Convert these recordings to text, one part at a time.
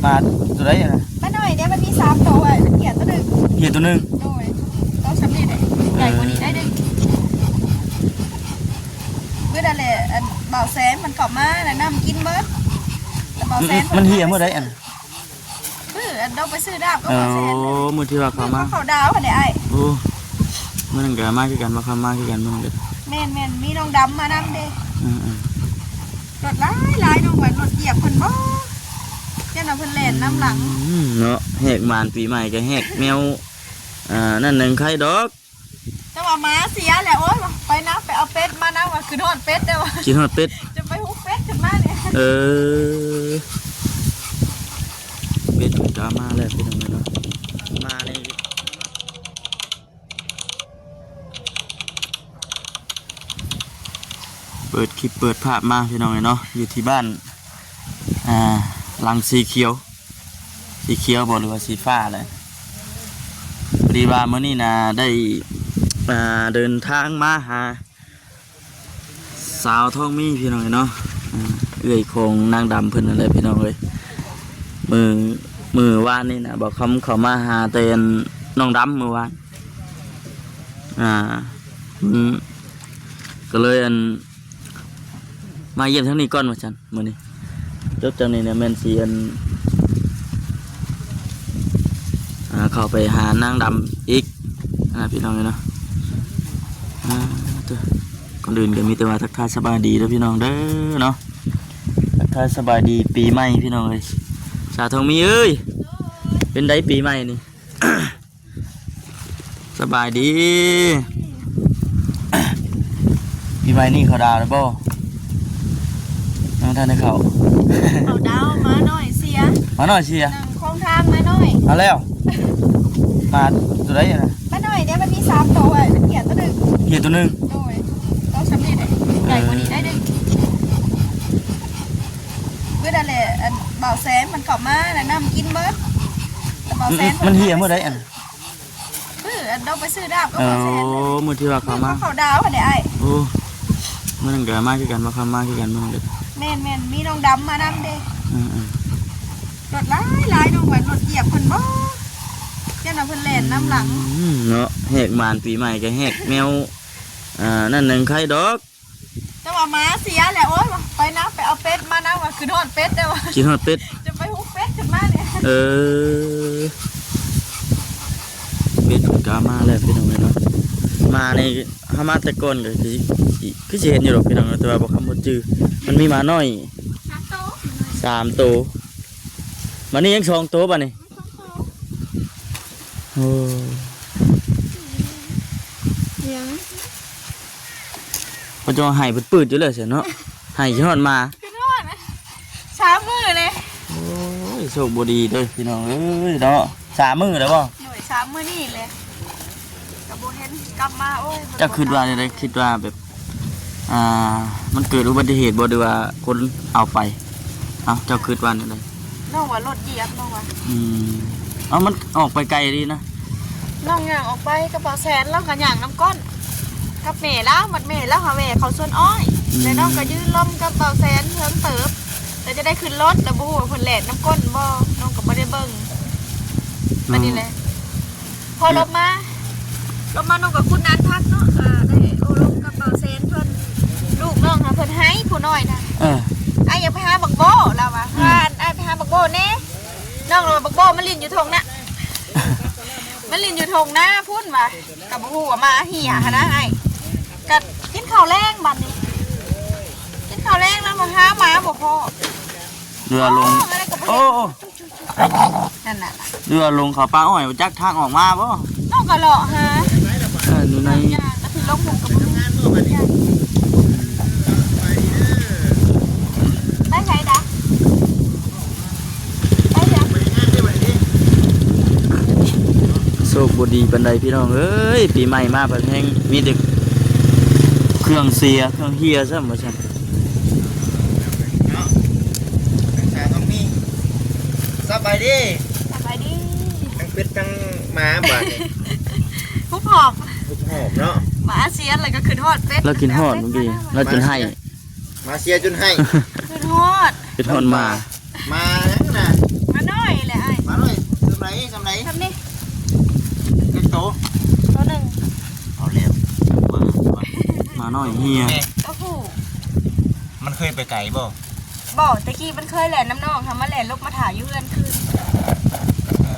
ປາຕົວໃດນະ? ປານ້ອຍເດ້ ມັນມີສາມໂຕ ໄອ້ມັນເກຍຕົວໜຶ່ງ ເກຍຕົວໜຶ່ງ. ໂດຍ ໂຕສ່ຳນີ້ແຫຼະ ໃຫຍ່ກວ່ານີ້ໄດ້ເດ້. ມື້ນັ້ນແຫຼະ ອັນບ່າວແຊນມັນເຂົ້າມາ ແລ້ວນ້ຳກິນເບິດ ແລ້ວບ່າວແຊນ ມັນ ມັນເຫ່ຍມື້ໃດອັນ? ມື້ອັນເຮົາໄປຊື້ນ້ຳກັບບ່າວແຊນ ມື້ທີ່ວ່າເຂົ້າມາ ມື້ເຂົ້າດາວຫັ້ນແຫຼະອ້າຍ. ໂອ້ ມື້ນັ້ນກໍມາຄືກັນ ບ່າວຄຳມາຄືກັນມື້ນັ້ນກໍ. ແມ່ນໆ ມີນ້ອງດຳມານຳເດ້. ອືມໆ ລົດຫຼາຍໆ ນ້ອງວ່າລົດຢຽບເພິ່ນບໍ່ ຢ້ານວ່າເພິ່ນແລ່ນນຳຫຼັງ. ອືມ ເນາະ ແຫກໝານປີໃໝ່ກໍແຫກແນວ ອ່າ ນັ້ນໜຶ່ງໄຄດອກ. ແຕ່ວ່າໝາເສຍແຫຼະ ໂອ້ຍ ວ່າໄປນຳ ໄປເອົາເປັດມານຳ ວ່າຄືນອດເປັດແລ້ວ ວ່າ ຄິດຮອດເປັດ ຈະໄປຮຸກເປັດຂຶ້ນມານີ້. ເອີ ເປັດກໍມາແລ້ວພີ່ນ້ອງເອີຍເນາະ ມານີ້ ເປີດຄລິບເປີດພາບມາພີ່ນ້ອງເອີຍເນາະ ຢູ່ທີ່ບ້ານ ອ່າ ຫຼັງສີຂຽວ ສີຂຽວບໍ່ ຫຼືວ່າສີຟ້າແຫຼະ. ພໍດີວ່າມື້ນີ້ນະໄດ້ ອ່າ ເດີນທາງມາຫາສາວທອງມີພີ່ນ້ອງເອີຍເນາະ ອ່າ ເອື້ອຍຂອງນາງດຳເພິ່ນນັ້ນແຫຼະພີ່ນ້ອງເອີຍ. ມື້ ມື້ວານນີ້ນະ ບ່າວຄຳເຂົ້າມາຫາແຕ່ນ້ອງດຳມື້ວານ ອ່າ ອືມ ກໍເລີຍ ອັນ ມາຢ້ຽມທາງນີ້ກ່ອນວ່າຊັ້ນ ມື້ນີ້. ຈົບຈາກນີ້ນະແມ່ນຊິ ອັນ ອ່າ ເຂົ້າໄປຫານາງດຳອີກນະພີ່ນ້ອງເອີຍເນາະ. ອ່າ ເຕີ ກ່ອນອື່ນກໍມີແຕ່ວ່າທັກທາຍສະບາຍດີເດີພີ່ນ້ອງເດີເນາະ ທັກທາຍສະບາຍດີປີໃໝ່ພີ່ນ້ອງເອີຍ. ສາວທອງມີເອີຍ ເປັນໃດປີໃໝ່ນີ້? ສະບາຍດີ. ປີໃໝ່ນີ້ເຂົ້າດາວແລ້ວບໍ່? ຍັງບໍ່ທັນໄດ້ເຂົ້າ. ເຂົ້າດາວ ໝານ້ອຍເສຍ. ໝານ້ອຍເສຍ? ຂອງທາງໝານ້ອຍ. ເອົາແລ້ວ ໝາຕົວໃດນະ? ໝານ້ອຍເດ້ ມັນມີສາມໂຕ ໄອ້ມັນເກຍຕົວໜຶ່ງ ເກຍຕົວໜຶ່ງ. ໂດຍ ໂຕສ່ຳນີ້ແຫຼະ ໃຫຍ່ກວ່ານີ້ໄດ້ເດ້. ມື້ນັ້ນແຫຼະ ອັນບ່າວແຊນມັນເຂົ້າມາ ແລ້ວນ້ຳກິນເບິດ ແລ້ວບ່າວແຊນ ມັນເຫ່ຍມື້ໃດອັນ? ມື້ອັນເຮົາໄປຊື້ນ້ຳກັບບ່າວແຊນ ມື້ທີ່ວ່າເຂົ້າມາ ມື້ເຂົ້າດາວຫັ້ນແຫຼະອ້າຍ. ໂອ້ ມື້ນັ້ນກໍມາຄືກັນ ບ່າວຄຳມາຄືກັນມື້ນັ້ນກໍ. ແມ່ນໆ ມີນ້ອງດຳມານຳເດ້. ອືມໆ ລົດຫຼາຍໆ ນ້ອງວ່າລົດຢຽບເພິ່ນບໍ່ ຢ້ານວ່າເພິ່ນແລ່ນນຳຫຼັງ. ອືມ ເນາະ ແຫກໝານປີໃໝ່ກໍແຫກແນວ ອ່າ ນັ້ນໜຶ່ງໄຄດອກ. ແຕ່ວ່າໝາເສຍແຫຼະ ໂອ້ຍ ວ່າໄປນຳ ໄປເອົາເປັດມານຳ ວ່າຄືນອດເປັດແລ້ວ ວ່າ ຄິດຮອດເປັດ ຈະໄປຮຸກເປັດຂຶ້ນມານີ້. ເອີ ເປັດກໍມາແລ້ວພີ່ນ້ອງເອີຍເນາະ. ໝານີ້ເຮົາມາແຕ່ກ່ອນກໍຄື ຄືຊິເຫັນຢູ່ດອກພີ່ນ້ອງເນາະ ແຕ່ວ່າບໍ່ຄຳບໍ່ຈື່. ມັນມີໝານ້ອຍສາມໂຕ ສາມໂຕ ບັດນີ້ຍັງສອງໂຕບັດນີ້. ໂອ້ ຫຍັງ ເພິ່ນຈະໃຫ້ປືດໆຢູ່ແລ້ວຊັ້ນເນາະ ໃຫ້ຊິຮອດມາ ຄືຮອດສາມມື້ເລີຍ. ໂອ້ຍ ໂຊກບໍ່ດີເດີພີ່ນ້ອງເອີຍເນາະ ສາມມື້ແລ້ວບໍ່? ໂດຍ ສາມມື້ນີ້ແຫຼະ ກໍບໍ່ເຫັນກັບມາ. ໂອ້ຍ ເຈົ້າຄິດວ່າແນວໃດ? ຄິດວ່າແບບ ອ່າ ມັນເກີດອຸບັດຕິເຫດບໍ່ ຫຼືວ່າຄົນເອົາໄປ? ເອົ້າ ເຈົ້າຄິດວ່າແນວໃດ? ນ້ອງວ່າລົດຢຽບ ນ້ອງວ່າ. ອືມ ເອົາ ມັນອອກໄປໄກດີນະ. ນ້ອງຍ່າງອອກໄປກັບບ່າວແສນ ລາວກໍຍ່າງນຳກ້ອນກັບແມ່ລາວ ບັດແມ່ລາວຫາແວ່ເຂົ້າສວນອ້ອຍ ອືມ ແລ້ວນ້ອງກໍຢືນລົມກັບບ່າວແສນເຖິງເຕີບ ແລ້ວຈະໄດ້ຂຶ້ນລົດ ແລ້ວບໍ່ຮູ້ວ່າເພິ່ນແລ່ນນຳກົ້ນບໍ່ ນ້ອງກໍບໍ່ໄດ້ເບິ່ງ. ອືມ ບັດນີ້ແຫຼະ ພໍລົງມາ ລົງມານ້ອງກໍຄຸນນານພັກເນາະ ກໍໄດ້ໂອ້ລົມກັບບ່າວແສນເພິ່ນ. ລູກນ້ອງນະເພິ່ນໄຫ້ຜູ້ນ້ອຍນະ ເອີ ອ້າຍຢາກໄປຫາບັກໂບ້ ລາວວ່າ ອືມ ພາອ້າຍໄປຫາບັກໂບ້ແດ່. ນ້ອງລາວວ່າບັກໂບ້ມາຫຼິ້ນຢູ່ທົ່ງນາ ມາຫຼິ້ນຢູ່ທົ່ງນາພຸ້ນວ່າ ກໍບໍ່ຮູ້ວ່າໝາເຫ່ຍຫັ້ນນະອ້າຍ. ກໍກິນເຂົ້າແລງບັດນີ້ ກິນເຂົ້າແລງແລ້ວມາຫາໝາບໍ່ພໍ້ ເຮືອລົງ. ໂອ້ ໂອ້ ນັ້ນນະ ເຮືອລົງເຂົ້າປ່າອ້ອຍ ບໍ່ຈັກທາງອອກມາບໍ່? ນ້ອງກໍເລາະຫາ ເອີ ຢູ່ໃນ ຢ່າງກໍຄືລົງ ກໍບໍ່ຮູ້ ໄປໃສດະ? ໂຊກບໍ່ດີປານໃດພີ່ນ້ອງເອີຍ ປີໃໝ່ມາພັດແຮງມີແຕ່ເຄື່ອງເສຍເຄື່ອງເຫ່ຍຊ້ຳວ່າຊັ້ນເນາະ. ສາວທອງມີ ສະບາຍດີ ສະບາຍດີ ທັງເປັດທັງໝາບາດນີ້ ຮຸບຫອບ ຮຸບຫອບເນາະ. ໝາເສຍແລ້ວກໍຄິດຮອດເປັດ ລາວຄິດຮອດມື້ກີ້ ລາວຈົນໄຫ້ ໝາເສຍຈົນໄຫ້ ຄິດຮອດ ຄິດຮອດໝາ ໝາຫຍັງນະ ໝານ້ ນ້ອຍເຮຍ ໂອ້ໂຫ ມັນເຄີຍໄປໄກບໍ່? ບໍ່ ແຕ່ກີ້ມັນເຄີຍແລ່ນນຳນ້ອງ ຫາມາແລ່ນຫຼົບມາຖ້າຢູ່ເຮືອນຄືນ. ເອີ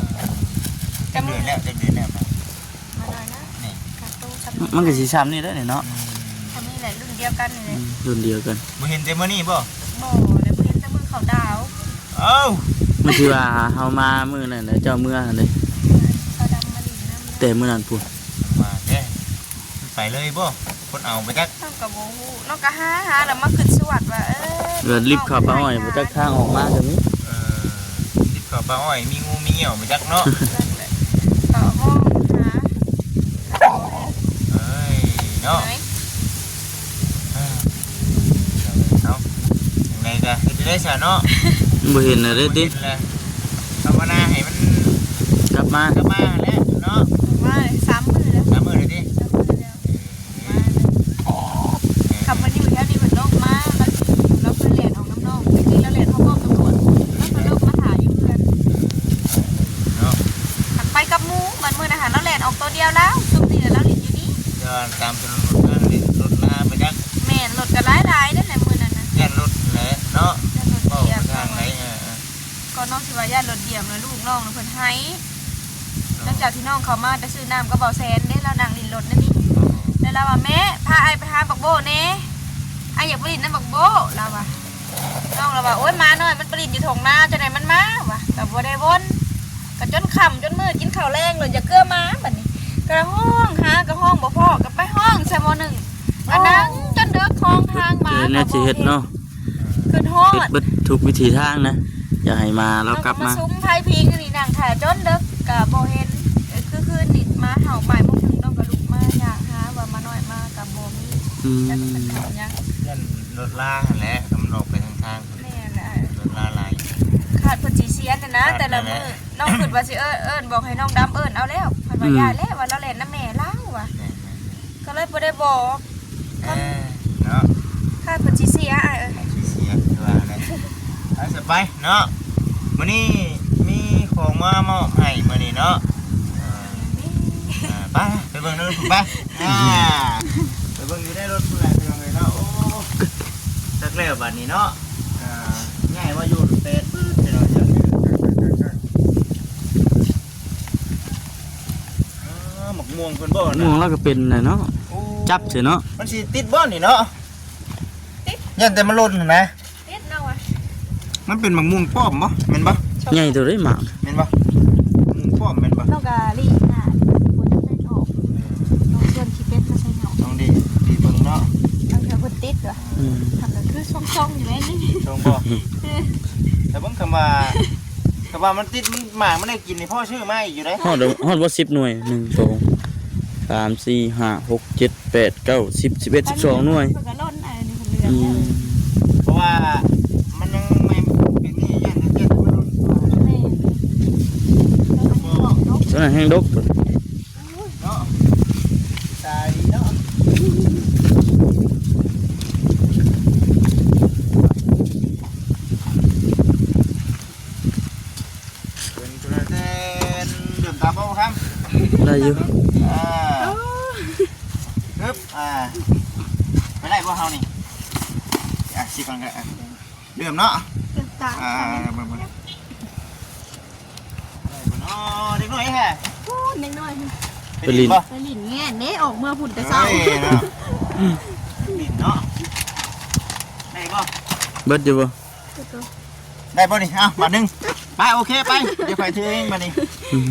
ຈັກເດືອນແລ້ວ? ຈັກເດືອນແລ້ວ? ມາໜ້ອຍນະ ນີ້ ກະໂຕສ່ຳນີ້ ມັນກໍຊິສ່ຳນີ້ແຫຼະນີ້ເນາະ. ອືມ ສ່ຳນີ້ແຫຼະ ລຸ້ນດຽວກັນນີ້ແຫຼະ. ອືມ ລຸ້ນດຽວກັນ. ບໍ່ເຫັນແຕ່ມື້ນີ້ບໍ່? ບໍ່ ແລ້ວບໍ່ເຫັນແຕ່ມື້ເຂົາດາວ. ເອົ້າ ມື້ທີ່ວ່າເຮົາມາມື້ນັ້ນນະ ເຈົ້າເມືອຫັ້ນເດ້. ເຂົາດຳມາຫຼິ້ນນຳ ແຕ່ມື້ນັ້ນພຸ້ນ. ວ່າແທ້ ໄປເລີຍບໍ່? ຄົນເອົາໄປຈັກ. ນ້ອງກໍບໍ່ຮູ້ ນ້ອງກໍຫາ ຫາແລ້ວມາຄຶດສວດວ່າ ເອີ ເອີ ລິບເຂົ້າປ່າອ້ອຍ ບໍ່ຈັກທາງອອກມາກໍມີ. ເອີ ລິບເຂົ້າປ່າອ້ອຍ ມີງູມີເຫຍົ້ວບໍ່ຈັກເນາະ. ກໍຮ້ອງຫາ ເອີຍເນາະ. ເອີ ເອົາ ຈັ່ງໃດກໍເຮັດໄດ້ຊະເນາະ. ບໍ່ເຫັນແລ້ວເດ້ຕິ ບໍ່ເຫັນແລ້ວ. ພາວະນາໃຫ້ມັນກັບມາ ກັບມາແຫຼະເນາະ. ມາສາມມື້ແລ້ວ ສາມມື້ແລ້ວຕິ ສາມມື້ແລ້ວ. ຄັນເພິ່ນຢູ່ແຖວນີ້ເພິ່ນລົງມາ ລາວຊິ ລາວເຄີຍແລ່ນອອກນຳນ້ອງ ແຕ່ກີ້ລາວແລ່ນຮອດປ້ອມຕຳຫຼວດ ລາວກໍລົງມາຖ້າຢູ່ເຮືອນເນາະ. ຄັນໄປກັບໝູ່ ບາດມື້ນະຫາ ລາວແລ່ນອອກໂຕດຽວລາວ ຊຸມນີ້ລາວຫຼິ້ນຢູ່ນີ້. ຍ້ອນຕາມຖະໜົນຫົນທາງນີ້ລົດລາໄປຈັກ. ແມ່ນ ລົດກໍຫຼາຍໆເດ້ແຫຼະມື້ນັ້ນນະ ຢ້ານລົດແຫຼະເນາະ. ຢ້ານລົດຢຽບ ທາງໃດ ເອີ ເອີ ກໍນ້ອງຊິວ່າຢ້ານລົດຢຽບນະ ລູກນ້ອງນະເພິ່ນໄຫ້. ຫຼັງຈາກທີ່ນ້ອງເຂົ້າມາແຕ່ຊື້ນ້ຳກັບເບົາແຊນເດ້ ລາວນັ່ງຫຼິ້ນລົດນັ້ນນີ້ ແລ້ວລາວວ່າ ແມ່ ພາອ້າຍໄປຫາບັກໂບ້ແດ່ ອ້າຍຢາກໄປຫຼິ້ນນຳບັກໂບ້ ລາວວ່າ. ນ້ອງລາວວ່າ ໂອ້ຍ ໝານ້ອຍມັນໄປຫຼິ້ນຢູ່ທົ່ງນາ ຈັ່ງໃດມັນມາ ວ່າ ກໍບໍ່ໄດ້ວົນ ກໍຈົນຄ່ຳຈົນມືດ ກິນເຂົ້າແລງ ລົດຢາກເກືອມາ. ບາດນີ້ກໍຮ້ອງຫາ ກໍຮ້ອງບໍ່ພໍ ກໍໄປຮ້ອງໃສ່ໝໍ້ໜຶ່ງ ກໍນັ່ງຈົນເດິກ ຮ້ອງທາງໝາ ເອີ ແນວຊິເຮັດເນາະ. ຂຶ້ນຮອດ ເຮັດເບິດທຸກວິທີທາງນະ ຢາກໃຫ້ໝາລາວກັບມາ. ມາສຸມໄຟພິງນີ້ ນັ່ງຖ້າຈົນເດິກກໍບໍ່ເຫັນ. ຄືຄືນນີ້ໝາເຫົ່າບ່າຍໂມງເຄິ່ງ ນ້ອງກໍລຸກມາຍ່າງຫາວ່າໝານ້ອຍມາກໍບໍ່ມີ. ອືມ ຈັກເປັນຫຍັງ ຢ້ານລົດລາຫັ້ນແຫຼະ ຄັນມັນອອກໄປທາງທາງ. ແມ່ນແຫຼະ ລົດລາຫຼາຍ ຄາດເພິ່ນຊິເຊຍນະ ແຕ່ລະມື້. ນ້ອງຄິດວ່າຊິເອີ້ນ ເອີ້ນ ບອກໃຫ້ນ້ອງດຳເອີ້ນເອົາແລ້ວ ເພິ່ນວ່າ ອືມ ຢ້ານແລ້ວ ວ່າລາວແລ່ນນຳແມ່ລາວວ່າ. ແມ່ນໆ ກໍເລີຍບໍ່ໄດ້ບອກ. ເອີ ເນາະ ຖ້າເພິ່ນຊິເສຍ ອ້າຍເອີຍ ຊິເສຍຄືວ່າແຫຼະ. ໄປ ສະບາຍເນາະ ມື້ນີ້ມີຂອງມາມອບໃຫ້ມື້ນີ້ເນາະ. ເອີ ໄປ ໄປເບິ່ງໃນລົດພຸ້ນໄປ. ອ່າ ໄປເບິ່ງຢູ່ໃນລົດພຸ້ນແຫຼະ ພີ່ນ້ອງເອີຍເນາະ. ໂອ້ ຈັກແລ້ວບາດນີ້ເນາະ. ອ່າ ຍ້າຍມາຢູ່ແປດປຶດເນາະ. ອ້າ ໝາກມ່ວງເພິ່ນບໍ່ນະ ໝາກມ່ວງລາວກໍເປັນນະເນາະ. ໂອ້ ຈັບເສຍເນາະ ມັນຊິຕິດບໍ່ນີ້ເນາະ. ຕິດ ຢ້ານແຕ່ມັນຫຼົ່ນຫັ້ນນະ. ຕິດເນາະວ່າ ມັນເປັນໝາກມ່ວງປ້ອມບໍ່ ແມ່ນບໍ່? ໃຫຍ່ໂຕໃດໝາກ ແມ່ນບໍ່? ໝາກມ່ວງປ້ອມແມ່ນບໍ່? ນ້ອງກະລີ້ນະ ບໍ່ໄດ້ອອກ ນ້ອງຊວນຂີ້ເປັດມາໃສ່ເນາະ. ນ້ອງດີ ດີເບິ່ງເນາະ ບາງເທື່ອເພິ່ນຕິດວ່າ. ອືມ ຫັ້ນກໍຄືຊ່ອງໆຢູ່ໃດນີ້ ຊ່ອງບໍ່? ແຕ່ເບິ່ງຄຳວ່າ ຖ້າວ່າມັນຕິດ ມັນ ໝາກມັນໄດ້ກິນນີ້ ພໍຊື້ມາອີກຢູ່ເດ້. ຮອດ ຮອດບໍ່ສິບໜ່ວຍ? ໜຶ່ງ ສອງ ສາມ ສີ່ ຫ້າ ຫົກ ເຈັດ ແປດ ເກົ້າ ສິບ ສິບເອັດ ສິບສອງໜ່ວຍ. ເພິ່ນກໍຫຼົ່ນ ອັນນີ້ເພິ່ນເຫຼືອ. ອືມ ເພາະວ່າມັນຍັງໃໝ່ ເປັນນີ້ ຢ້ານເຈັບມັນຫຼົ່ນ. ແມ່ນ ຕົວນັ້ນແຮງດົກ ຕົວນັ້ນແຮງດົກ ໂອ້ຍ ເນາະ ຕາຍເນາະ. ເປັນໂຕແດງເຫຼື້ອມຕາບໍ່ຄຳ? ໄດ້ຢູ່. ອ່າ ໂອ້ ຮຶບ ອ່າ ໄປໄດ້ບໍ່ເຮົານີ້? ອ່ະ ຊິກ່ອນກໍໄດ້ ອ່ະ ເຫຼື້ອມເນາະ ເຫຼື້ອມຕາ. ອ່າ ເບິ່ງໆ ໄດ້ບໍ່ເນາະ ເດັກນ້ອຍແທ້. ໂອ້ ເດັກນ້ອຍ ໄປຫຼິ້ນ ໄປຫຼິ້ນແງ່ນເດ້ ອອກເມືອພຸ້ນແຕ່ເຊົ້າ. ເອີຍ ເນາະ ຫຼິ້ນເນາະ ໄດ້ບໍ່? ເບິດຢູ່ບໍ່? ໄດ້ບໍ່ນີ້? ເອົາ ບາດໜຶ່ງ ໄປ ໂອເຄ ໄປ ດຽວຂ້ອຍຖືເອງບາດນີ້. ອືມ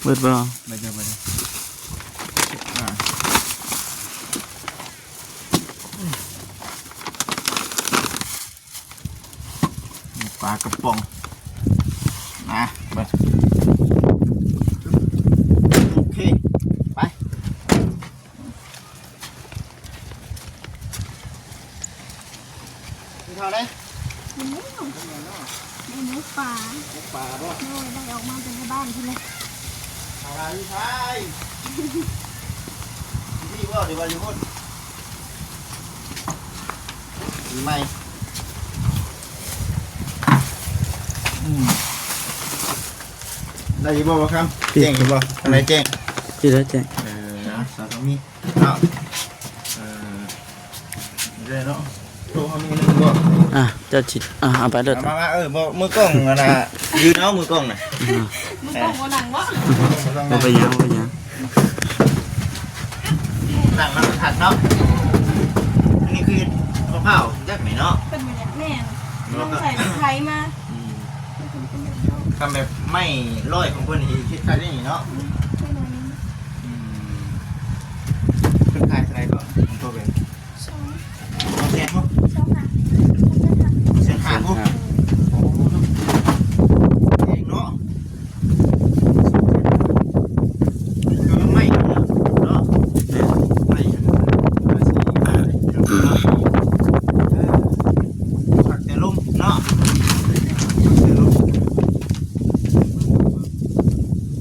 ເບິດບໍ່? ເບິດຢູ່ ເບິດຢູ່. ປາກະປ໋ອງ ມາເບິ່ງ ໂອເຄ ໄປ. ກິນເຂົ້າໄດ້? ກິນແລ້ວ ເມນູປາ. ໝູປາບໍ່? ໂດຍ ໄດ້ອອກມາແຕ່ໃນບ້ານພຸ້ນແຫຼະ. ເຂົ້າມາຢູ່ໃສ? ຢູ່ນີ້ບໍ່ ຫຼືວ່າຢູ່ພຸ້ນ? ໃໝ່ ອືມ ໄດ້ຢູ່ບໍ່ ບໍ່ຄຳ? ແຈ້ງຢູ່ບໍ່? ທາງໃດແຈ້ງ? ຊິໄດ້ແຈ້ງ ເອີ ເອົາ ສາວທອງມີ ເອົາ ເອີ ເດ້ເນາະ ໂຕເຮົາມີໜຶ່ງບໍ່? ອ່ະ ເຈົ້າຊິ ອ່ະ ເອົາໄປໂລດ ເອົາມາ ມາ ເອີ ບໍ່ ມືກ້ອງຫັ້ນນະ ຢືນເອົາມືກ້ອງນະ ອ່າ ມືກ້ອງບໍ່ນັ່ງບໍ່? ບໍ່ເປັນຫຍັງ ບໍ່ເປັນຫຍັງ ນັ່ງນຳກັນເນາະ ອັນນີ້ຄືມະພ້າວຈັກແມ່ນເນາະ ເພິ່ນບໍ່ຢາກ ແມ່ນ ລອງໃສ່ໄມ້ໄຜ່ມາ ອືມ ຄັນແບບໄມ້ລອຍຂອງເພິ່ນນີ້ເຮັດຄັກເດ້ນີ້ເນາະ ອືມ ອືມ ເພິ່ນຂາຍເທົ່າໃດກໍ ຕົວແບບ ສອງ ສອງແສນບໍ່? ສອງຫ້າ ສອງແສນຫ້າ ສອງແສນຫ້າ ໂອ້ ແພງເນາະ ສອງແສນຫ້າ ຄືໄມ້ເນາະ ໄມ້ອັນນັ້ນ ເອີ ພັກແຕ່ລົມເນາະ ພັກແຕ່ລົມ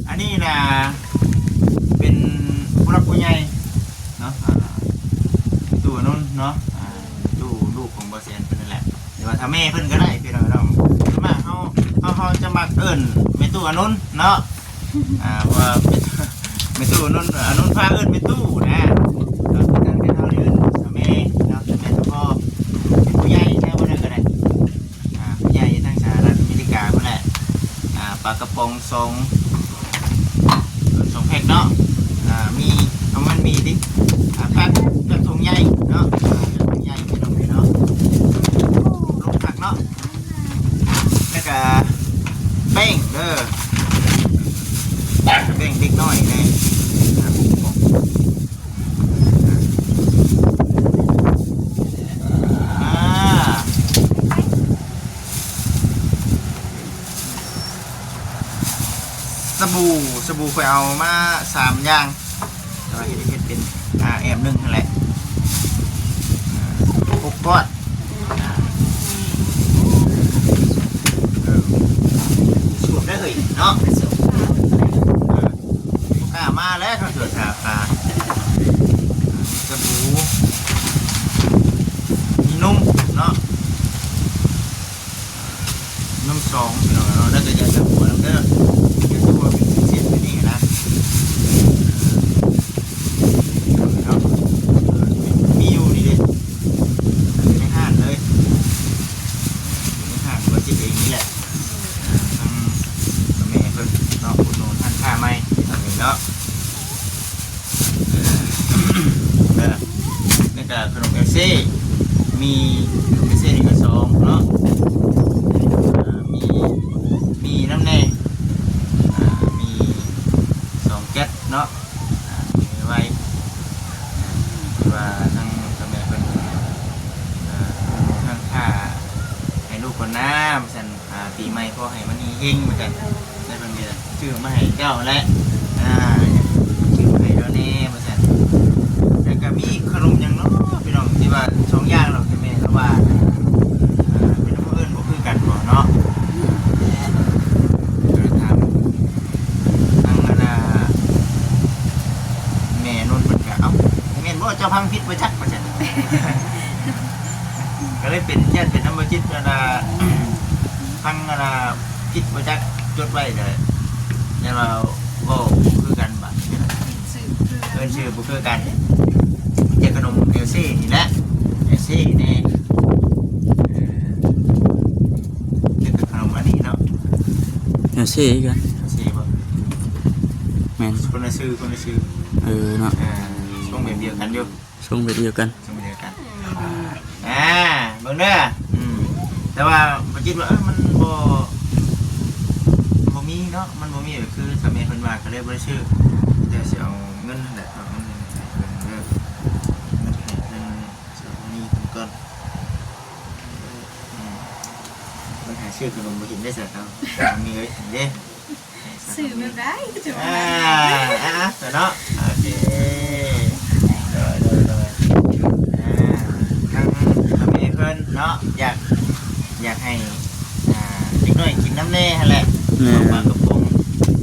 ອັນນີ້ນະ ເປັນຜູ້ຫຼັກຜູ້ໃຫຍ່ເນາະ ອ່າ ແມ່ຕູ້ອານົນເນາະ ອ່າ ແມ່ຕູ້ລູກຂອງບ່າວແສນເພິ່ນນັ້ນແຫຼະ ຫຼືວ່າຖ້າແມ່ເພິ່ນກໍໄດ້ພີ່ນ້ອງເນາະ ສ່ວນມາກເຮົາ ເຮົາ ເຮົາຈະມັກເອີ້ນແມ່ຕູ້ອານົນເນາະ ອ່າ ເພາະວ່າແມ່ຕູ້ອານົນ ອານົນພາເອີ້ນແມ່ຕູ້ນະ ກໍຄືກັນ ເຮົາເອີ້ນແມ່ເນາະ ແມ່ສະພໍ ເປັນຜູ້ໃຫຍ່ແທ້ບໍ່ໄດ້ກໍໄດ້ ອ່າ ຜູ້ໃຫຍ່ທາງສະຫະລັດອາເມລິກາພຸ້ນແຫຼະ ອ່າ ປາກະປ໋ອງສອງ ເອີ ສອງແພັກເນາະ ອ່າ ມີ ເອົາ ມັນມີຕິ ອ່າ ແພັກ ແພັກຖົງໃຫຍ່ເນາະ ອ່າ ແພັກຖົງໃຫຍ່ພີ່ນ້ອງເອີຍເນາະ ລົງຜັກເນາະ ແລ້ວກະແປ້ງເດີ ແປ້ງເດັກນ້ອຍແດ່ ອ່າ ອ່າ ສະບູ ສະບູຂ້ອຍເອົາມາສາມຢ່າງ ແຕ່ວ່າເຮັດ ເຮັດເປັນ ອ່າ ແອ້ມໜຶ່ງຫັ້ນແຫຼະ ອ່າ ຫົກກ້ອນ ອ່າ ເອີ ສູດໄດ້ເຮີ້ຍເນາະ ເອີ ບໍ່ກ້າມາແລ້ວ ເຂົາສວຍສາຂາ ອ່າ ມີສະບູ ມີນົມເນາະ ນົມສອງພີ່ນ້ອງເນາະ ແລ້ວກໍຢາສະບົວນຳເດີ ຢາສະບົວເປັນເສັ້ນໆ ແບບນີ້ນະ ເນາະ ເອີ ມີຢູ່ນີ້ເດ້ ຢູ່ໃນຮ້ານເລີຍ ຢູ່ໃນຮ້ານບໍ່ຈິດເອງນີ້ແຫຼະ ທາງແມ່ເພິ່ນເນາະ ອຸດໜູນຮ້ານຄ້າໃໝ່ພີ່ນ້ອງເນາະ. ເອີ ແລ້ວກະຂະໜົມແອວເຊ ມີຂະໜົມແອວເຊນີ້ກະສອງເນາະ ອ່າ ມີ ມີນຳແດ່ ອ່າ ມີສອງແກັດເນາະ ອ່າ ມີໄວ ຄືວ່າທາງພໍ່ແມ່ເພິ່ນ ອ່າ ທາງຂ້າໃຫ້ລູກກ່ອນນາ ວ່າຊັ້ນ ອ່າ ປີໃໝ່ຂໍໃຫ້ມັນເຮັງໆ ວ່າຊັ້ນ ແລ້ວເພິ່ນກໍຊື້ມາໃຫ້ເຈົ້າແຫຼະ ອ່າ ຊື້ມາໃຫ້ລາວແດ່ ວ່າຊັ້ນ ແລ້ວກໍມີຂະໜົມຫຍັງເນາະ ພີ່ນ້ອງ ທີ່ວ່າສອງຢ່າງເນາະ ທີ່ແມ່ລາວວ່າ ອ່າ ເປັນນຳຜູ້ອື່ນບໍ່ຄືກັນບໍ່ເນາະ ກໍເລີຍຖາມທາງອັນນ່າ ແມ່ນົນເພິ່ນກໍ ເອົ້າ ແມ່ນບໍ່ ເຈົ້າຟັງຜິດບໍ່ຈັກ ວ່າຊັ້ນ ກໍເລີຍເປັນ ຢ້ານເປັນນຳບໍ່ຈິດ ອັນນ່າ ຟັງອັນນ່າ ຜິດບໍ່ຈັກ ຈົດໄວ້ເດີ ແຕ່ວ່າເວົ້າບໍ່ຄືກັນບາດ ເອີ້ນຊື່ບໍ່ຄືກັນ ເຈົ້າຂະໜົມແອວເຊນີ້ແຫຼະ ແອວເຊແດ່ ເອີ ເຈົ້າຂະໜົມອັນນີ້ເນາະ ແອວເຊຄືກັນ ແອວເຊບໍ່ ແມ່ນ ຄົນລະຊື່ ຄົນລະຊື່ ເອີເນາະ ອ່າ ຊົງແບບດຽວກັນຢູ່ ຊົງແບບດຽວກັນ ຊົງແບບດຽວກັນ ອ່າ ເບິ່ງເດີ ອືມ ແຕ່ວ່າບໍ່ຈິດວ່າ ເອີ ມັນບໍ່ ບໍ່ມີເນາະ ມັນບໍ່ມີ ກໍຄືຖ້າແມ່ເພິ່ນວ່າກໍເລີຍບໍ່ໄດ້ຊື້ ແຕ່ຊິເອົາເງິນຫັ້ນແຫຼະ ເອົາເງິນໃຫ້ເພິ່ນເດີ ເງິນໃຫ້ທາງສາວນີ້ເພິ່ນກ່ອນ ອືມ ມັນຫາຊື້ຂະໜົມບໍ່ເຫັນໄດ້ຊະ ເອົາ ມີເອີຍ ເດ້ ຊື້ແບບໃດ ຄືຈະວ່າ ອ່າ ອ່າ ເນາະ ໂອເຄ ໂດຍ ໂດຍ ໂດຍ ອ່າ ທາງພໍ່ແມ່ເພິ່ນເນາະ ຢາກ ຢາກໃຫ້ ອ່າ ເດັກນ້ອຍກິນນຳແດ່ຫັ້ນແຫຼະ ແມ່ນ ປາກະປ໋ອງ ພີ່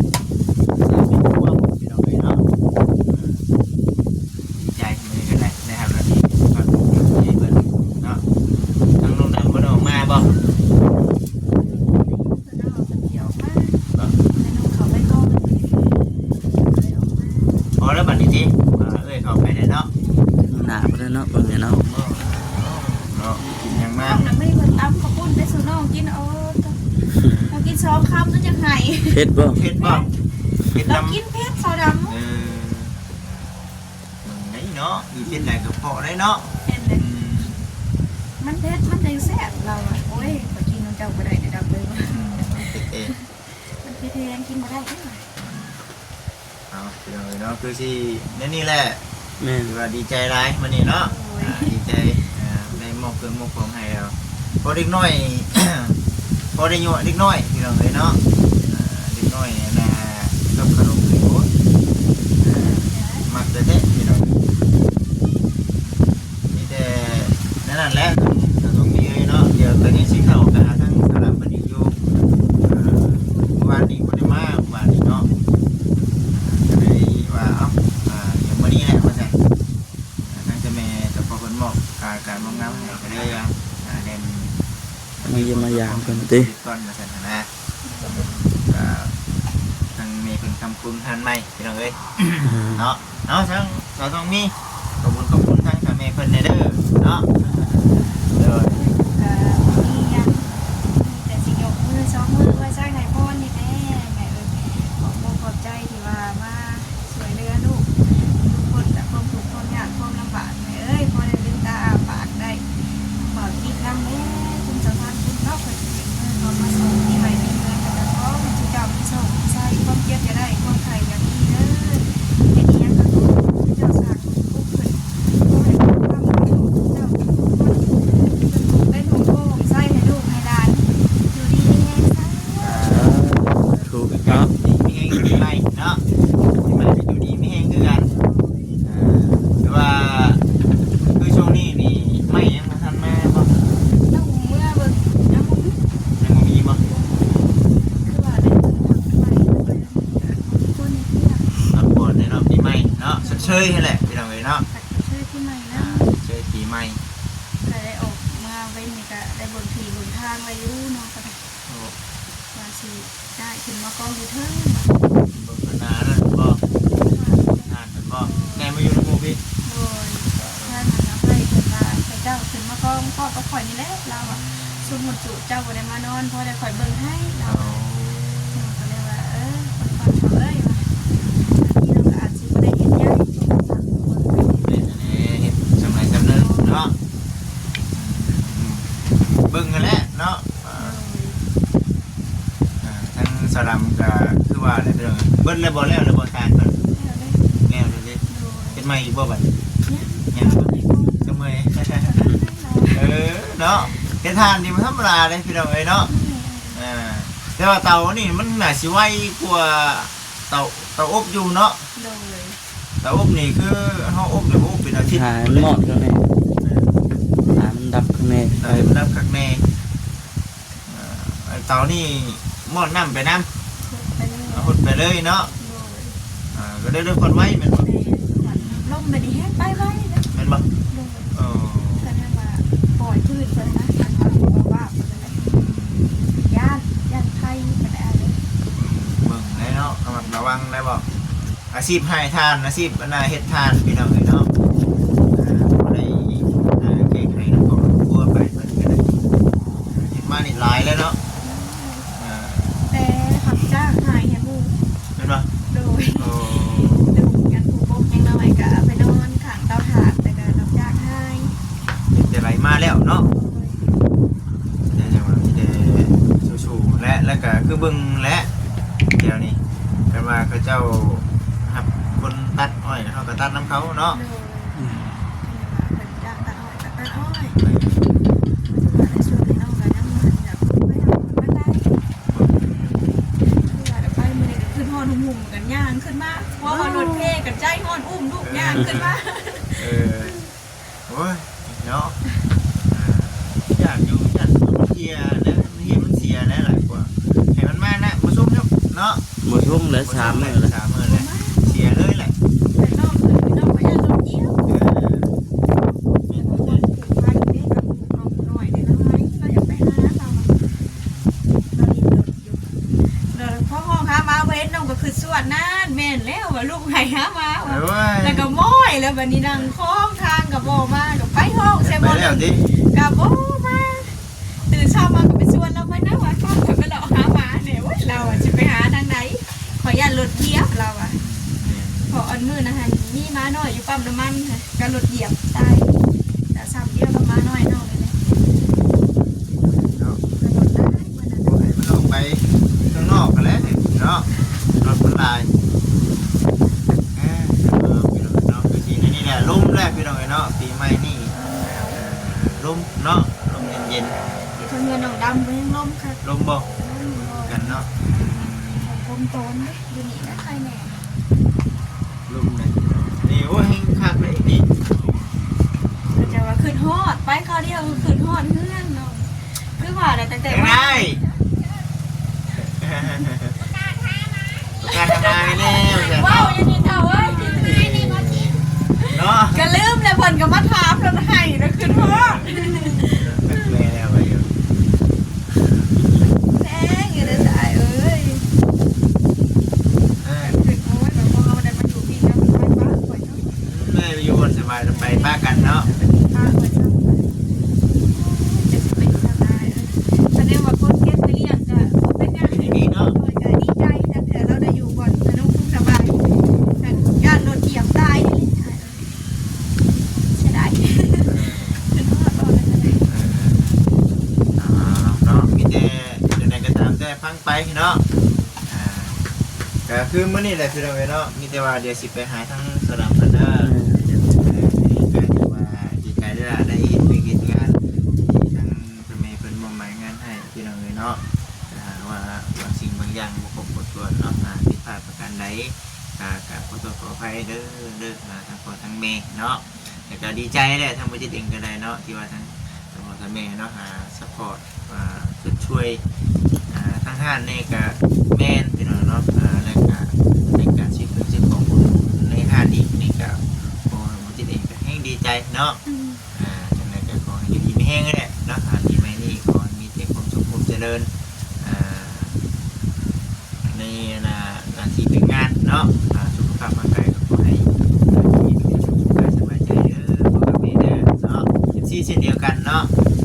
ນ້ອງເອີຍເນາະ ດີໃຈ ມື້ນີ້ກໍໄດ້ ໄດ້ຮັບໜ້າທີ່ ເນາະ ທາງນ້ອງດຳບໍ່ໄດ້ອອກມາບໍ່? ເພິ່ນເອົາເພິ່ນຊິອອກມາ ບໍ່ ແຕ່ນ້ອງເຂົ້າໄປກ່ອນ ເພິ່ນກໍເລີຍອອກມາ ກິນຫຍັງມາ? ນ້ອງນະ ໄມ່ເພິ່ນຕຳເຂົ້າປຸ້ນໄປສູ່ນ້ອງກິນ. ໂອ້ ນ້ອງກິນສອງຄຳຈົນຢາກໄຫ້. ເຜັດບໍ່? ເຜັດບໍ່? ເຜັດນຳ. ລາວກິນເຜັດ ສາວດຳ. ເອີ ເບິ່ງໄດ້ເນາະ ມີເຜັດຫຼາຍກະເພາະໄດ້ເນາະ. ແມ່ນແຫຼະ ອືມ ມັນເຜັດມັນຈັ່ງແຊບ ລາວວ່າ. ໂອ້ຍ ຂ້ອຍກິນນຳເຈົ້າບໍ່ໄດ້ເດີດຳເອີຍ ອືມ ເຜັດເອງ ມັນເຜັດແຮງ ກິນບໍ່ໄດ້ເດີ. ເອົາ ພີ່ນ້ອງເອີຍເນາະ ຄືຊິແນວນີ້ແຫຼະ. ແມ່ນ ຖືວ່າດີໃຈຫຼາຍມື້ນີ້ເນາະ. ໂດຍ ອ່າ ດີໃຈ ອ່າ ໄດ້ມອບເຄື່ອງມອບຂອງໃຫ້ແລ້ວ ພໍເດັກນ້ອຍ ພໍໄດ້ຍົວະເດັກນ້ອຍ ພີ່ນ້ອງເອີຍເນາະ. ອ່າ ເດັກນ້ອຍອັນນ່າ ກັບຂະໜົມນີ້ ໂອ້ຍ ອ່າ ມັກແທ້ໆ ພີ່ນ້ອງ. ມີແຕ່ແນວນັ້ນແຫຼະ ສາວທອງມີເອີຍເນາະ. ດຽວຕອນນີ້ຊິເຂົ້າໄປຫາທາງສາວດຳເພິ່ນອີກຢູ່ ອ່າ ມື້ວານນີ້ບໍ່ໄດ້ມາ ມື້ວານນີ້ເນາະ ກະເລີຍວ່າ ເອົ້າ ອ່າ ດຽວມື້ນີ້ແຫຼະວ່າຊັ້ນ. ອ່າ ທາງເຈົ້າແມ່ເຈົ້າພໍ່ເພິ່ນມອບ ອ່າ ການມອບງານໃຫ້ ກະເລີຍ ອ່າ ແລ່ນມາຢ້ຽມມາຢາມເພິ່ນຕິ ກ່ອນວ່າຊັ້ນນະ. ກະທາງແມ່ເພິ່ນກຳປຸງຮ້ານໃໝ່ ພີ່ນ້ອງເອີຍ ເນາະ. ເນາະ ທາງສາວທອງມີ ຂອບຄຸນ ຂອບຄຸນທາງສາວແມ່ເພິ່ນແດ່ເດີເນາະ. ໂດຍ ກະບໍ່ມີຫຍັງ ມີແຕ່ຊິຍົກມືສອງມືໄວ້ໃສ່ໃຫ້ພອນນີ້ແຫຼະ ແມ່ເອີຍ. ຂອບອົກຂອບໃຈທີ່ວ່າມາຊ່ວຍເຫຼືອລູກ ທຸກຄົນຈາກຄວາມທຸກຄວາມຍາກຄວາມລຳບາກ ແມ່ເອີຍ. ພໍໄດ້ລືມຕາອ້າປາກໄດ້ ເວົ້າຈິດນຳແດ່ ຄຸນສະພານຄຸນເນາະ ເພິ່ນເຮັດເງິນເຮົາມາສົ່ງປີໃໝ່ປີເມືອງ ກໍຂໍໃຫ້ເຈົ້າມີໂຊກມີໄຊ ຄວາມເຈັບຢ່າໄດ້ ຄວາມໄຂ້ຢ່າມີເດີ. ເຮັດອີ່ຫຍັງກໍຂໍເຈົ້າສ້າງບຸນກຸດຂຶ້ນ ຂໍໃຫ້ເປັນຄວາມສຸກຂອງເຈົ້າທຸກໆຄົນ ເປັນຫົວໂພມໃສໃຫ້ລູກໃຫ້ຫຼານ ຢູ່ດີມີແຮງ ສາທຸເນາະ. ຢູ່ດີມີແຮງ ປີໃໝ່ເນາະ ປີໃໝ່ກໍຢູ່ດີມີແຮງຄືກັນ. ອ່າ ແຕ່ວ່າຄືຊ່ວງນີ້ນີ້ໄມ້ຍັງບໍ່ທັນມາບໍ່? ຕ້ອງເມືອເບິ່ງ ຍັງບໍ່ມີ ຍັງບໍ່ມີບໍ່? ຄືວ່າໄດ້ເບິ່ງໄມ້ ແຕ່ວ່າຍັງບໍ່ມີ ຝົນເທື່ອ ພັກຜ່ອນໃນຮອບປີໃໝ່ເນາະ ຊົດເຊີຍຫັ້ນແຫຼະ ພີ່ນ້ອງເອີຍເນາະ ຊົດເຊີຍປີໃໝ່ນຳ ອ່າ ຊົດເຊີຍປີໃໝ່ ກໍໄດ້ອອກມາເວັນນີ້ ກໍໄດ້ເບິ່ງທີ່ເບິ່ງທາງໄວ້ຢູ່ເນາະ ກໍໄດ້ ໂອ້ ວ່າຊິຍ້າຍຂຶ້ນມາກອງຢູ່ເທິງ ເບິ່ງອັນນັ້ນບໍ່? ຮ້ານນັ້ນບໍ່? ຍ້າຍມາຢູ່ນຳໝູ່ພີ້? ໂດຍ ທາງອັນນາໄພເພິ່ນວ່າໃຫ້ເຈົ້າຂຶ້ນມາກອງພ້ອມກັບຂ້ອຍນີ້ແຫຼະ ລາວວ່າ. ສົມມຸດເຈົ້າບໍ່ໄດ້ມານອນ ພໍໄດ້ຂ້ອຍເບິ່ງໃຫ້ ລາວວ່າ. ເຮົາກໍເລີຍວ່າ ເອີ ເບິ່ງກ່ອນເຖາະເອີຍ ວ່າ ອັນນີ້ເຮົາກໍອາດຊິບໍ່ໄດ້ເຮັດຫຍັງ ແມ່ນແຫຼະ ເຮັດສ່ຳໃດສ່ຳໜຶ່ງເນາະ ເບິ່ງຫັ້ນແຫຼະເນາະ. ອ່າ ໂດຍ ອ່າ ທາງສາວດຳກໍຄືວ່າແຫຼະ ເບິດແລ້ວບໍ່? ແລ້ວແລ້ວບໍ່? ທາງເພິ່ນ ແລ້ວແລ້ວ ແລ້ວແລ້ວເດ້. ໂດຍ ເຮັດໃໝ່ອີກບໍ່ບັດນີ້? ຍັງ ຍັງ ຍັງບໍ່ ກໍເມື່ອຍ ເອີເນາະ ເຮັດຖ່ານນີ້ບໍ່ທຳມະດາເດ້ ພີ່ນ້ອງເອີຍເນາະ. ແມ່ນ ອ່າ ແຕ່ວ່າເຕົານີ້ມັນໜ້າຊິໄວກວ່າເຕົາ ເຕົາອົບຢູ່ເນາະ. ໂດຍ ເຕົາອົບນີ້ຄືເຮົາອົບນີ້ ໂອ້ ເປັນອາທິດ ຖ້າໃຫ້ມັນມອດຂ້າງໃນ ຖ້າໃຫ້ມັນດັບຂ້າງໃນ ຖ້າໃຫ້ມັນດັບຂ້າງໃນ. ເອີ ເຕົານີ້ມອດນ້ຳໄປນຳ ຫົດໄປເລີຍ ຫົດໄປເລີຍເນາະ. ໂດຍ ອ່າ ກໍໄດ້ ໄດ້ຄວັນໄວແມ່ນບໍ່? ແມ່ນ ຄວັນລົມແບບນີ້ແຮງໄປໄວເດ້ ແມ່ນບໍ່? ໂດຍ ໂອ້ ຄັນແມ່ນວ່າປ່ອຍພື້ນໄປນະ ຄັນວ່າບໍ່ວ່າໄປນະ ຢ້ານ ຢ້ານໄຟກໍໄດ້ເດ້. ເບິ່ງໄດ້ເນາະ ລະມັດລະວັງໄດ້ບໍ່? ອາຊີບຫາຍຖ່ານ ອາຊີບອັນນ່າເຮັດຖ່ານ ພີ່ນ້ອງເອີຍເນາະ. ອ່າ ພໍໄດ້ ອ່າ ແກ້ໄຂນຳຄອບນຳຄົວໄປ ເພິ່ນກໍໄດ້ເຮັດມານີ້ຫຼາຍແລ້ວເນາະ. ອ່າ ແຕ່ຮັບຈ້າງຫາຍໃຫ້ໝູ່ ແມ່ນບໍ່? ໂດຍ ໂອ້ ດູກກັນຜູ້ປົກຍັງນ້ອຍກໍເອົາໄປນອນຂ້າງເຕົາຖ່ານ ແຕ່ກໍຮັບຈ້າງຫາຍ ເຮັດຈັ່ງໃດມາແລ້ວເນາະ. ໂດຍ ແຕ່ຍັງວ່າມີແຕ່ສູ້ໆແຫຼະ ແລ້ວກໍຄືເບິ່ງແຫຼະ ແຖວນີ້ ຄັນວ່າເຂົາເຈົ້າຮັບຄົນຕັດອ້ອຍ ເຮົາກໍຕັດນຳເຂົາເນາະ. ໂດຍ ອືມ ຄັນວ່າເພິ່ນຈ້າງຕັດອ້ອຍກໍຕັດອ້ອຍ ຄືວ່າໃນຊ່ວງທີ່ນ້ອງກໍຍັງບໍ່ທັນຢາກໄປທຳງານປານໃດ ຄືວ່າໄປມື້ໃດກໍຂຶ້ນຮອດຫຸ່ມໆ ກໍຍ່າງຂຶ້ນມາ ເພາະວ່າລົດເພກໍໃຈຮ້ອນ ອຸ້ມລູກຍ່າງຂຶ້ນມາ. ເອີ ໂອ້ຍ ເນາະ ຢ້ານຢູ່ ຢ້ານມັນເສຍແຫຼະ ເຮຍມັນເສຍແຫຼະ ຫຼາຍກວ່າ ໃຫ້ມັນມານະ ບໍ່ຊົງເນາະ ບໍ່ຊົງແຫຼະ ສາມມື້ແຫຼະ ສາມມື້ແຫຼະ ເສຍເລີຍແຫຼະ. ແຕ່ນ້ອງເພິ່ນ ນ້ອງກໍຢ້ານລົດຍ່ຽວ ເອີ ແຕ່ວ່າຄົນຜູກພັນເດ້ ກັບຜູ້ນ້ອງນ້ອຍເດ້ ນ້ອງໃຫ້ ລາວຢາກໄປຫາ ລາວວ່າ ລາວຫຼິ້ນລົດຢູ່ ລາວພໍຮ້ອງຫາມາບໍ່ເຫັນ ນ້ອງກໍຄຶດຊວນ ນັ້ນ ແມ່ ແມ່ນແລ້ວວ່າລູກໃຫ້ຫາມາວ່າ ໂອ້ຍ ແລ້ວກໍມ້ອຍ ແລ້ວບັດນີ້ນັ່ງຄອງທາງກໍບໍ່ມາ ກໍໄປຮ້ອງໃສ່ໝໍ ໄປແລ້ວຕິ ກໍບໍ່ມາ. ຕື່ນເຊົ້າມາກໍໄປຊວນລາວໄປນະວ່າ ຂ້ອຍໄປເລາະຫາໝາແດ່. ໂອ້ຍ ລາວວ່າຊິໄປຫາທາງໃດ ຂ້ອຍຢ້ານລົດຢຽບ ລາວວ່າ. ເພາະອັນມື້ນະຫັ້ນມີໝານ້ອຍຢູ່ປ້ຳນ້ຳມັນ ກໍລົດຢຽບຕາຍ ແຕ່ຊ້ຳດຽວກັບໝານ້ອຍນ້ອງນີ້ແຫຼະ ເນາະ ກໍລົດຫຼາຍມື້ນັ້ນ ບໍ່ໃຫ້ມັນອອກໄປຂ້າງນອກຫັ້ນແຫຼະເນາະ ລົດມັນຫຼາຍ. ເອີ ເນາະ ພີ່ນ້ອງເນາະ ກໍຊິແນວນີ້ແຫຼະ ລົມແຫຼະພີ່ນ້ອງເອີຍເນາະ ປີໃໝ່ນີ້ ເອີ ລົມເນາະ ລົມເຢັນໆ ຢູ່ເທິງເຮືອນນ້ອງດຳກໍຍັງລົມຄັກ ລົມບໍ່? ລົມ ຄືກັນເນາະ ລົມໂຕນເດ້ ຢູ່ນີ້ກໍໄຄແດ່. ລົມເດ້ ນີ້ ໂອ້ຍ ແຮງຄັກເລີຍນີ້ ເຂົາເຈົ້າວ່າຄິດຮອດ ໄປຄາວດຽວຄືຄິດຮອດເຮືອນເນາະ ຄືວ່າແຫຼະ ຕັ້ງແຕ່ ຈັ່ງໃດ ປະກາດຫາແລ້ວ ເວົ້າຢູ່ນີ້ເຖົ້າເອີຍ ເນາະ ກໍລືມແລ້ວ ເພິ່ນກໍມາຖາມ ແລ້ວໃຫ້ ແລ້ວຄິດຮອດ ແມ່ແລ້ວວ່າຢູ່. ແພງຢູ່ເດີສາຍເອີຍ ເອີ ຄິດ ໂອ້ຍ ແບບວ່າເຮົາໄດ້ມາຢູ່ພີ້ ເຮົາໄປປະຂ້ອຍເນາະ ແມ່ໄປຢູ່ບ່ອນສະບາຍ ໄປປະກັນເນາະ ປະຂ້ອຍເນາະ ຈະຊິໄປຢູ່ທາງໃດເອີຍ ຄັນແນວວ່າຄົນເກັບໄປລ້ຽງກໍບໍ່ເປັນຫຍັງ ດີເນາະ ໂດຍ ກໍດີໃຈ ແຕ່ເທື່ອເຮົາໄດ້ຢູ່ບ່ອນສະໜຸກສະບາຍ ຢ້ານລົດຢຽບຕາຍເດ້. ເສຍດາຍ ເອີ ເອີ ເນາະ ມີແຕ່ ຈັ່ງໃດກໍຕາມແຕ່ຟັງໄປເນາະ ອ່າ ກໍຄືມື້ນີ້ແຫຼະພີ່ນ້ອງເອີຍເນາະ ມີແຕ່ວ່າດຽວຊິໄປຫາທາງສາວດຳເພິ່ນເດີ ເອີ ກໍຖືວ່າດີໃຈເດີ ໄດ້ເຮັດວຽກເຮັດງານທີ່ທາງ ພໍ່ແມ່ເພິ່ນມອບໝາຍງານໃຫ້ພີ່ນ້ອງເອີຍເນາະ ຖ້າຫາກວ່າບາງສິ່ງບາງຢ່າງບໍ່ຄົບບໍ່ຖ້ວນເນາະ ຫາຜິດພາດປະການໃດ ກໍ ກໍຂໍໂທດຂໍອະໄພເດີ ເດີ ທາງພໍ່ທາງແມ່ເນາະ ແລ້ວກໍດີໃຈແຫຼະ ທາງບໍ່ຈິດເອງກໍໄດ້ເນາະ ທີ່ວ່າທາງພໍ່ທາງແມ່ເນາະ ຫາຊັບພອດ ອ່າ ຊົດຊ່ວຍ ອ່າ ທາງຮ້ານນີ້ກໍແມ່ນພີ່ນ້ອງເນາະ ອ່າ ແລ້ວກໍໃນການຊື້ເຄື່ອງຊື້ຂອງໃນຮ້ານອີກນີ້ກໍ ພໍ່ທາງບໍ່ຈິດເອງກໍແຮງດີໃຈເນາະ ອືມ ອ່າ ຈັ່ງໃດກໍຂໍໃຫ້ຢູ່ດີມີແຮງແຫຼະເນາະ ອ່າ ປີໃໝ່ນີ້ຂໍໃຫ້ມີແຕ່ຄວາມສຸກຄວາມຈະເລີນ ອ່າ ໃນ ອ່າ ໜ້າທີ່ການງານເນາະ ອ່າ ສຸຂະພາບຮ່າງກາຍກໍຂໍໃຫ້ ອ່າ ຢູ່ດີມີແຮງ ສຸກກາຍສະບາຍໃຈເດີ ພໍ່ກັບແມ່ເດີເນາະ ເອັຟຊີ ເຊັ່ນດຽວກັນເນາະ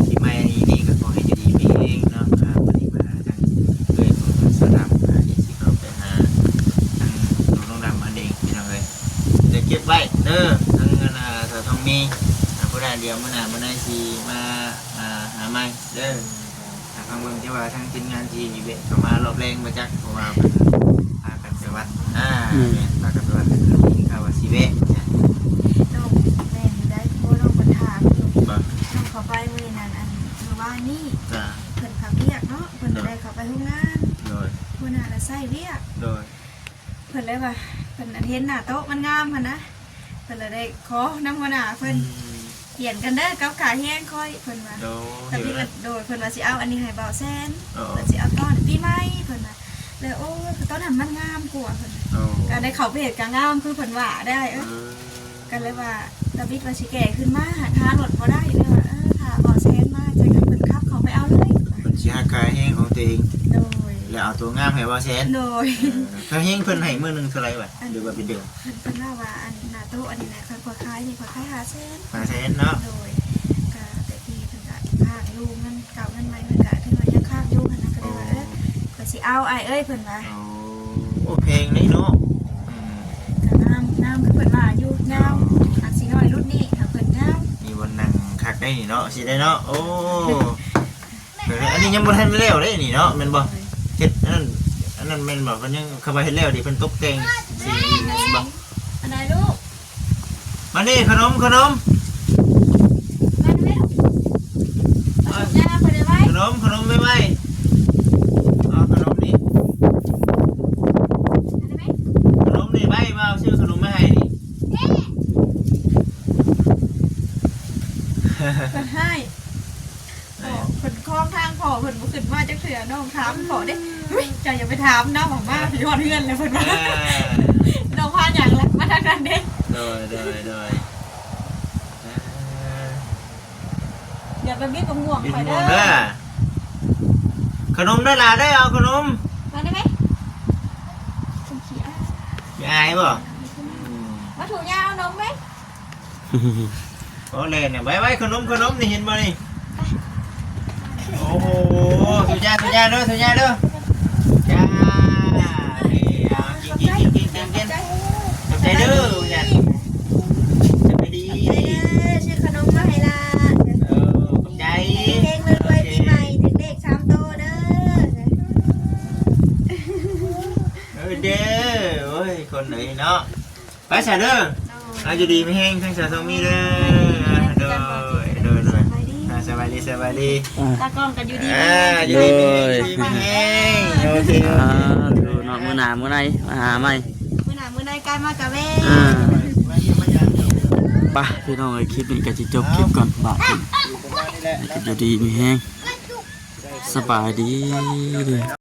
ປີໃໝ່ນີ້ກໍຂໍໃຫ້ຢູ່ດີມີແຮງເນາະ ອ່າ ມື້ນີ້ມາຫາທາງເອື້ອຍຂອງສາວດຳ ອ່າ ທີ່ຊິເຂົ້າໄປຫາທາງນ້ອງດຳຫັ້ນເອງ ພີ່ນ້ອງເອີຍ ໄດ້ເກັບໄວ້ເດີ ທັງອັນນ່າ ສາວທອງມີ ອ່າ ຜູ້ໃດດຽວມື້ໜ້າມື້ໃນຊິມາ ອ່າ ຫາໃໝ່ເດີ ຖ້າຟັງເບິ່ງ ທີ່ວ່າທາງທີມງານຊິແວະເຂົ້າມາລອບແລງບໍ່ຈັກ ເພາະວ່າເພິ່ນພາກັນໄປວັດ ອ່າ ອືມ ແມ່ນ ພາກັນໄປວັດ ໄດ້ຍິນຂ່າວວ່າຊິແວະ ນ້ອງ ແມ່ນຢູ່ໃດ໋ ໂທລອງເພິ່ນຖາມຢູ່ ບໍ່ ນ້ອງເຂົ້າໄປມື້ນັ້ນ ອັນ ມື້ວານນີ້ ຈ້າ ເພິ່ນພັກວຽກເນາະ ເພິ່ນ ໂດຍ ກໍໄດ້ເຂົ້າໄປໂຮງງານ ໂດຍ ຫົວໜ້າລະໃຊ້ວຽກ ໂດຍ ເພິ່ນເລີຍວ່າ ເພິ່ນອັນເຫັນໜ້າໂຕະມັນງາມຫັ້ນນະ ເພິ່ນລະໄດ້ຂໍນຳຫົວໜ້າເພິ່ນ ອືມ ປ່ຽນກັນເດີກັບຄ່າແຮງຂ້ອຍ ເພິ່ນວ່າ ໂດຍ ແຕ່ເພິ່ນ ໂດຍ ເພິ່ນວ່າຊິເອົາອັນນີ້ໃຫ້ບ່າວແຊນ ເອີ ເພິ່ນຊິເອົາຕອນປີໃໝ່ ເພິ່ນວ່າ ແລ້ວ ໂອ້ຍ ຕອນນັ້ນມັນງາມກວ່າ ເພິ່ນ ເອີ ກໍໄດ້ເຂົ້າໄປເຮັດກໍງາມຄືເພິ່ນວ່າໄດ໋ ເອີ ເອີ ກໍເລີຍວ່າ ຕາບິດວ່າຊິແກ່ຂຶ້ນມາ ຫາ ຫາລົດບໍ່ໄດ້ ເລີຍວ່າ ເອີ ຖ້າບ່າວແຊນມາ ຈັ່ງໃຫ້ເພິ່ນຂັບເຂົ້າໄປເອົາເລີຍ ເພິ່ນຊິຫັກຄ່າແຮງຂອງຕົວເອງ ໂດຍ ແລ້ວເອົາຕົວງາມໃຫ້ບ່າວແຊນ ໂດຍ ເອີ ຄ່າແຮງເພິ່ນໃຫ້ມື້ໜຶ່ງເທົ່າໃດຫວາ ຫຼືວ່າເປັນເດືອນ? ເພິ່ນ ເພິ່ນເວົ້າວ່າ ອັນ ໜ້າໂຕະອັນນີ້ນະ ຄັນຂ້ອຍຂາຍນີ້ ຂ້ອຍຂາຍຫ້າແສນ ຫ້າແສນເນາະ ໂດຍ ກະແຕ່ກີ້ເພິ່ນກະຄ້າງຢູ່ ເງິນເກົ່າເງິນໃໝ່ເພິ່ນກະຖືວ່າຍັງຄ້າງຢູ່ຫັ້ນນະ ກໍເລີຍວ່າ ໂອ້ ເອີ ຂ້ອຍຊິເອົາອ້າຍເອີຍ ເພິ່ນວ່າ ໂອ້ ໂອ້ ແພງເລີຍເນາະ ອືມ ກະງາມ ງາມຄືເພິ່ນວ່າຢູ່ ຍາວ ໂອ້ ອາດຊິນ້ອຍລຸ້ນນີ້ ຖ້າເພິ່ນຍາວ ມີບ່ອນນັ່ງຄັກໄດ໋ນີ້ເນາະ ຊິໄດ້ເນາະ ໂອ້ ເອີ ອັນນີ້ຍັງບໍ່ທັນແລ້ວເດ້ນີ້ເນາະ ແມ່ນບໍ່? ໂດຍ ເຮັດອັນນັ້ນ ອັນນັ້ນແມ່ນບໍ່? ເພິ່ນຍັງ ຄຳວ່າເຮັດແລ້ວນີ້ ເພິ່ນຕົກແຕ່ງສີແມ່ນບໍ່? ອັນໃດລູກ? ມານີ້ ຂະໜົມ ຂະໜົມ ມານີ້ແມ່ລູກ ເອົາ ຂະໜົມ ຂະໜົມໄວໆ ເອົາຂະໜົມນີ້ ຂະໜົມນີ້ໄວ ມາເອົາຊື້ຂະໜົມມາໃຫ້ນີ້ ເພິ່ນໃຫ້ ພໍ່ເພິ່ນຄອງທາງ ພໍ່ເພິ່ນບໍ່ຂຶ້ນມາຈັກເທື່ອ ນ້ອງຖາມພໍ່ເດ້ ອຸ້ຍ ເຈົ້າຢ່າໄປຖາມນຳ ອອກມາຊິຮອດເຮືອນແລ້ວ ເພິ່ນວ່າ ເອີ ນ້ອງພາຫຍັງລະ ມາທາງນັ້ນເດ້ ໂດຍ ໂດຍ ໂດຍ ເອີ ຢ່າໄປບິດບັກມ່ວງຂ້ອຍເດີ ບິດບັກມ່ວງເດີ ຂະໜົມເດີຫຼ້າເດີ ເອົາຂະໜົມ ມາໄດ້ໄໝ? ເພິ່ນຂີ້ອາຍ ຂີ້ ອາຍບໍ່? ມາຖືຍາເອົານົມໄວ້. ໂອ້ ແລ່ນນະ ໄວ້ໆ ຂະໜົມ ຂະໜົມນີ້ ເຫັນບໍ່ນີ້? ໂອ້ໂຫ ທຸຍາ ທຸຍາເດີ ທຸຍາເດີ ຈ້າ. ນີ້ ເອົາ ກິນ ກິນ ກິນ ກິນ ກິນ ກິນ. ຂອບໃຈເດີ ຂອບໃຈເດີ ຂອບໃຈເດີ ສະບາຍດີ ຂອບໃຈເດີ ຊື້ຂະໜົມມາໃຫ້ຫຼານ. ເອີ ຂອບໃຈ ເຮັງໆ ລວຍໆ ປີໃໝ່ ຖືກເລກສາມໂຕເດີ. ເອີເດີ ໂອ້ຍ ຄົນເອີຍເນາະ. ໄປຊະເດີ ໂດຍ ເອົາ ຢູ່ດີມີແຮງ ທັງສາວທອງມີເດີ. ໂດຍ ໂດຍ ໂດຍ ສະບາຍດີ ອ່າ ສະບາຍດີ ສະບາຍດີ. ຕາກ້ອງກໍຢູ່ດີ ອ່າ ມີແຮງ ຢູ່ດີມີແຮງ ໂດຍ ຢູ່ດີມີແຮງ. ໂອເຄ ອ່າ ໂອເຄ ເນາະ ມື້ໜ້າມື້ໃນມາຫາໃໝ່ ມື້ໜ້າມື້ໃນກາຍມາກະແວ່ ອ່າ ໄປພີ່ນ້ອງເອີຍ ຄລິບນີ້ກໍຊິຈົບຄລິບກ່ອນບາດນີ້ ປະມານນີ້ແຫຼະ ຢູ່ດີມີແຮງ ສະບາຍດີເດີ.